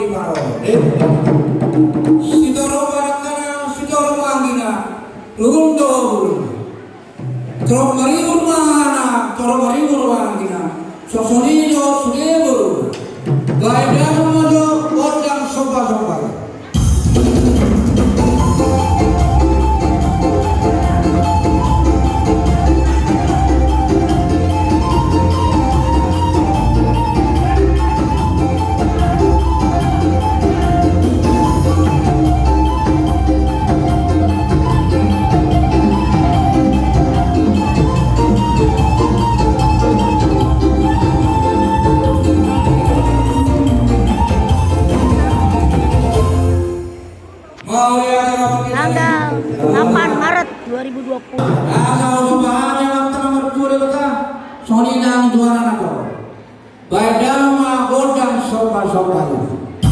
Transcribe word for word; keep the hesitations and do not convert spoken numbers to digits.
Sitoro ma dangkana, sitoro ma anggina, rundol. Torop maribur ma hahana, torop maribur ma anggina. Songon i do sude boruna. Baen damang ma jo gondang somba-somba i. Tanggal delapan Maret dua ribu dua puluh. Asa olo bahan yang telah bertuah kota, songon i nang juara nako. Baen damang ma gondang somba-somba i.